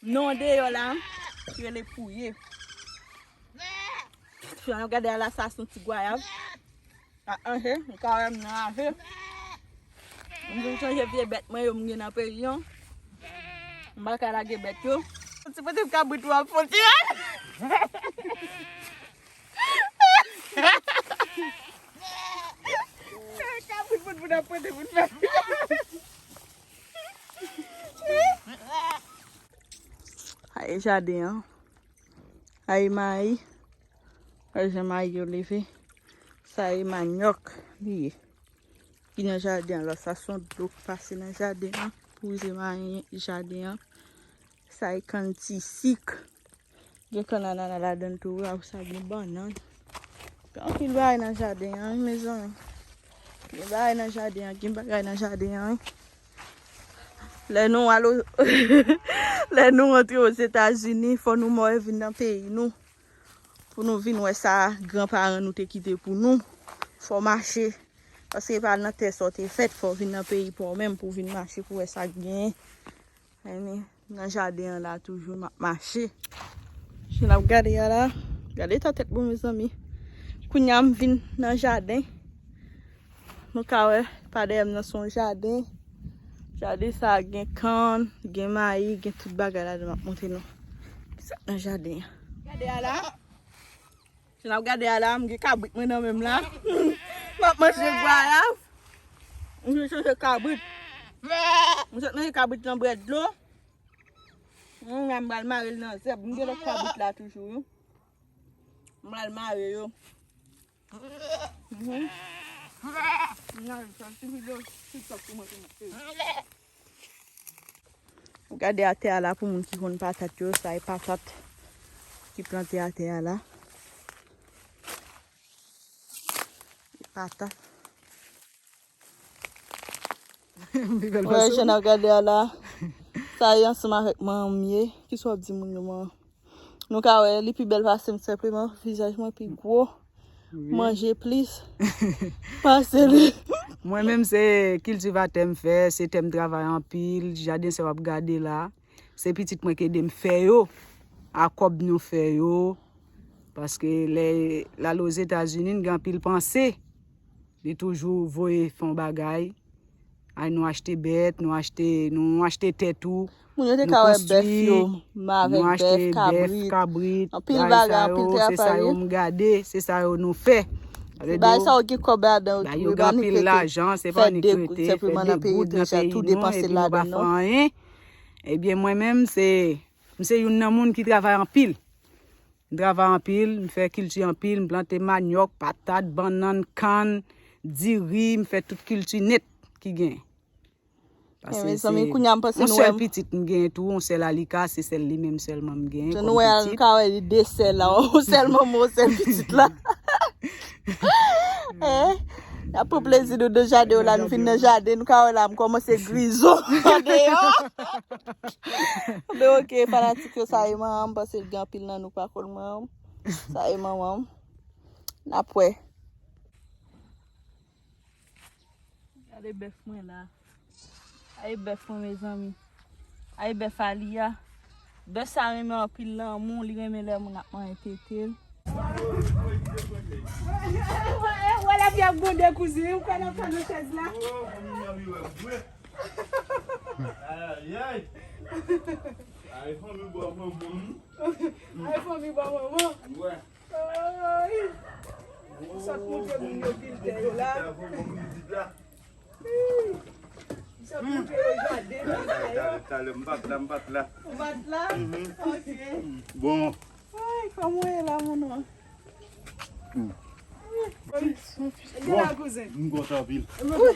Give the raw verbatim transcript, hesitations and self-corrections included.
Non deyò la, ki rele pouye. Jan n ap gade a la, sa se yon ti gwayav. A anje, m ka wè m nan anje. M vin chanje vye bèt mwen yo m gen nan peyi an. M pa ka lage bèt yo. Ti pote kabrit w ap fon ti rad. Kabrit pote pou n ap pote pou n fè. Ay jaden an. Ay mayi. Wè jan mayi yo leve. Sa e manyòk li ye. Ki nan jaden an la, sa se yon dlo k pase nan jaden an pou rive mayi jaden an. Sa e kann ti sik. Gen kann anana ladan l tou, wi, sa gen bannann. Gen anpil bagay nan jaden an, wi, mezanmi. Gen bagay nan jaden an, gen bagay nan jaden an, wi. Lè nou al o-, lè nou rantre Ozetazini, fò nou mò vin nan peyi nou. Pou nou vin wè sa granparan nou te kite pou nou. Fò mache. Paske e pa nan tè sa w te fèt, fò w vin nan peyi pa w menm pou w vin mache pou w wè sa k genyen. Nan jaden an la toujou m ap mache. Jan n ap gade a la, gade eta tèt mwen, mezanmi. Kounye a m vin nan jaden. Nou ka wè, pa dèyè m nan se yon jaden. Jaden sa a gen kann, gen mayi, gen tout bagay ladan, m ap montre nou. Sa nan jaden an. Gade a la. Jan n ap gade a la, m gen kabrit mwen nan men m la. M ap manje gwayav. M vin chanje kabrit. M sot manje kabrit nan brèd dlo. M pral mare l nan zèb. M gen lòt kabrit la toujou, wi. M pral mare yo. Mhm. M pral fè ti videyo TikTok pou mwen tou. Gade atè a la pou moun ki konn patat yo, sa e patat ki plante atè a la. E patat. Wè, jan n ap gade a la. Sa e ansanm avèk manman m ye. Kisa w ap di moun yo, manman? Nou ka wè, li pi bèl pase m senpleman. Vizaj mwen pi gwo. Manje plis pase li. Mwen menm se kiltivatè m fè, se tè m travay anpil, jaden sa w ap gade la. Se pitit mwen ki ede m fè yo, a kòb nou fè yo. Paske lè l al Ozetazini, n gen anpil panse. Li toujou voye fè yon bagay. Ay, nou achte bèt, nou achte, nou achte tè tou. Moun yo te ka wè bèf yo, m avèk bèf, kabrit, anpil bagay, anpil travay. Se sa yo m gade, se sa yo nou fè. Bagay sa yo gen kòb ladan yo tou, yo gen anpil lajan, se pa annik rete, fè de goud nan peyi nou, epi nou pa fè anyen. Ebyen, mwen menm, se, m se youn nan moun ki travay anpil. M travay anpil, m fè kilti anpil, m plante manyòk, patat, bannann, kann, diri, m fè tout kilti nèt ki gen. Paske se yon sèl pitit m gen tou, yon sèl Alika, se sèl li menm sèlman m gen kòm pitit. Jan nou wè a, nou ka wè li de sèl la, yon sèl manman, yon sèl pitit la. Eh, n ap pran plezi nou nan jaden yo la, nou vin nan jaden, nou ka wè la, m kòmanse grizo andeyò. Men oke, fanatik yo, sa e manman m, m panse l gen anpil nan nou pa konn manman m. Sa e manman m. N ap wè. Gade bèf mwen la. Ay bèf mwen, mezanmi. Ay bèf Aliya. Bèf sa renmen anpil lanmou, li renmen lè moun ap manje tete l. Wè lapli ap gwonde kouzin, ou kwè n ap fè nan chèz la? Ayayay. Ay fanmi bò manman. Ay fanmi bò manman. Ay. Sot montre moun yo bilten yo la. Sot montre yo jaden bagay yo. Talè, talè, m pa t la, m pa t la. Ou pa t la? Mhm. Ok. Bon. Ay, kòman w ye la, mon nwa? Hmm. Bon, m kontan anpil. Wi.